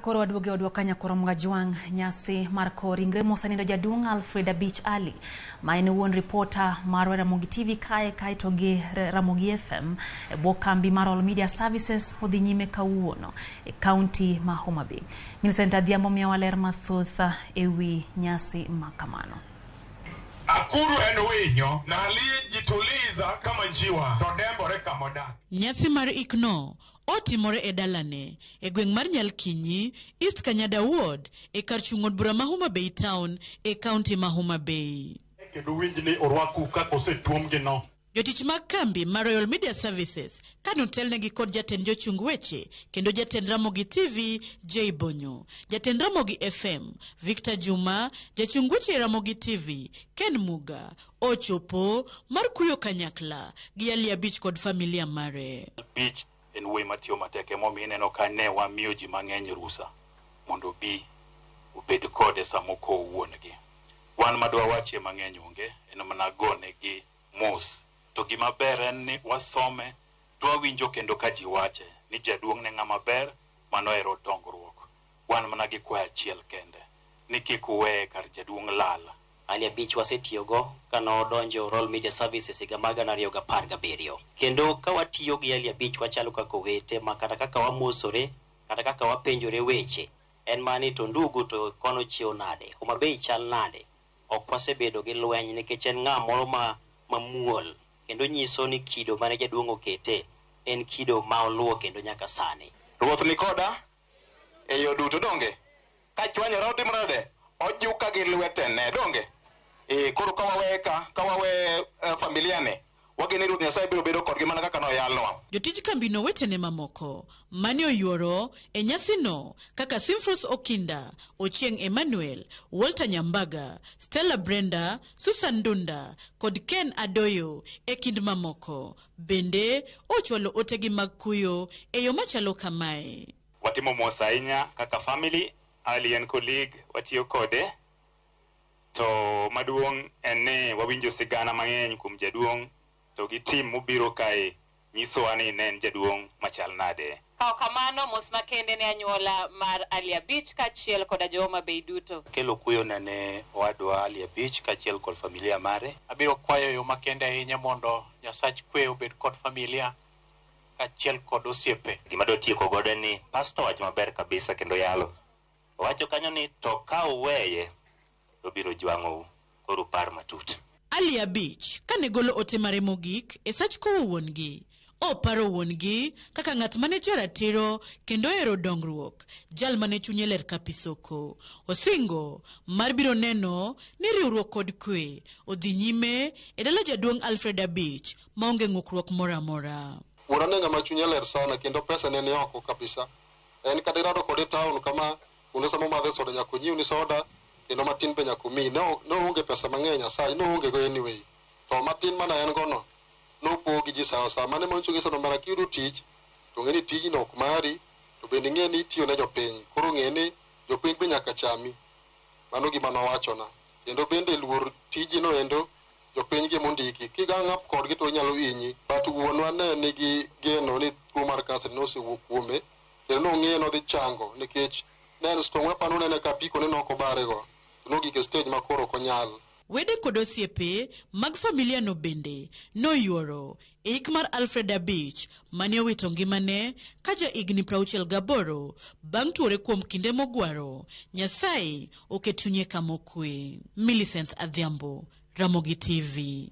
koro waduogo e odwa ka Nyakwar Mgajwang', nyasi mar kowo ringre mosenindo jaduong' Alfred Abich Ali ma en wuon ripota mar Ramogi TV kae kaeto gi Ramogi FM e bwo kambi mar All Media Services odhi nyime kawuono e kaunti ma Homa Bay. Millicent Adhiambo miyowa ler mathoth e wi nyasi ma kamano. Akuru en winyo na aliyejituliza kama njiwa to dembore kamodak. Nyasi mar ikno otimore e dalane e gweng' mar Nyalkinyi, East Kanyada Ward, e kar chung' od bura ma Homa Bay Town e kaunti ma Homa Bay. Kendo winj ni orwaku kaka osetuomgi no. Jotich mag kambi mar Royal Media Services kane otelnegi kod jatend jochung weche kendo jatend Ramogi TV Jay Bonyo, jatend Ramogi FM Victor Juma, jachung weche e Ramogi TV Ken Muga ochopo mar kuyo kanyakla gi Ali Abich kod familia mare. Abich en wuoyi matiyo matek emomiyo ineno ka ne wamiyo ji mang'eny rusa mondo obi obed kode sama okowo wuon-gi. Wan madwa wachie mang'eny onge, en mana gonegi mos. To gima ber en ni wasome to wawinjo kendo ka ji wache ni jaduong' ne ng'ama ber manohero dongruok. Wan mana gi kwayo achiel kende ni kik uweye kar jaduong' lal. Ali Abich wasetiyogo ka nodonjo Royal Media Services higa mar 2017. Kendo ka watiyo gi Ali Abich wachalo kaka owete ma kata kaka wamosore, kata kaka wapenjore weche, en mani to ndugu to kono chiew nade, Homa Bay chal nade. Ok wasebedo gi lweny nikech en ng'a moro ma mamuol kendo nyiso ni kido mane jaduong' okete en kido ma oluwo kendo nyaka sani. Ruoth ni koda e yo duto donge? Ka chwanyora otimo nade? Ojuka gi lwetene donge? Koro ka wawe ka wawe familia ni, wageno ni Ruoth Nyasaye biro bedo kodgi mana kaka noyalnwa. Jotij kambino wetene mamoko mane oyuoro e nyasino kaka Simfros Okinda, Ochieng' Emmanuel, Walter Nyambaga, Stella Brenda, Susan Dunda kod Ken Adoyo e kind mamoko. Bende ochwalo otegi mag kuyo e yo machalo kamae. Watimo mos ahinya kaka family, Ali en colleague, watiyo kode. To maduong' en ni wawinjo sigana mang'eny kuom jaduong' to gi team mobiro kae nyisowa ni ne en jaduong' machal nade. Kawo kamano mos makende ne anyuola mar Ali Abich kaachiel koda jo Homa Bay duto. Kelo kuyo na ne owadwa Ali Abich kaachiel kod familia mare. Abiro kwayo yo makende ahinya mondo Nyasach kwe obed kod familia kaachiel kod osiepe. Gima dwa tieko godo en ni pastor wacho maber kabisa kendo yalo. Owacho kanyo ni to ka uweye to obiro jwang'ou, koro upar matut. Ali Abich kane golo ote mare mogik e sach kowo wuon-gi, oparo wuon-gi kaka ng'at mane jaratiro kendo ohero dongruok, jal mane chunye ler ka pi soko. Osingo mar biro neno ni riwruok kod kwe odhi nyime e dala jaduong' Alfred Abich maonge ng'ukruok moro amora. Wuora ne ng'ama chunye ler sana kendo pesa ne ni oko kabisa. En kata irado kode e town kama kuonde sama omadhe soda nyaka onyiewni soda kendo matin be nyaka omiyi. Ne oonge pesa mang'eny Nyasaye, noonge go anyway. To matin mane en go no, nopogo gi ji sawa sawa. Mano ema nyiso ni omera kiyudo tich, to ng'e ni tijno ok mari, to bende ing'e ni itiyo ne jopiny. Koro ng'e ni jopiny be nyaka chami. Mano gima nowachona. Kendo bende luor tijino endo, jopiny gi mondiki. Kigang up kodgi to inyalo hinyi. But wuonwa ne nigi geno ni tuo mar kansa nosewuok kuome, kendo nong'eyo nodhi chango nikech ne en strong. Waparo nene ka apiko ne nok obare go, to nogik e stage ma koro ok onyal. Wede kod osiepe mag familia no bende noyuoro e ik mar Alfred Abich mane owito ngimane ka ja higni 68 bang' tuore kuom kinde mogwaro. Nyasaye oket chunye kama okwe. Millicent Adhiambo, Ramogi TV.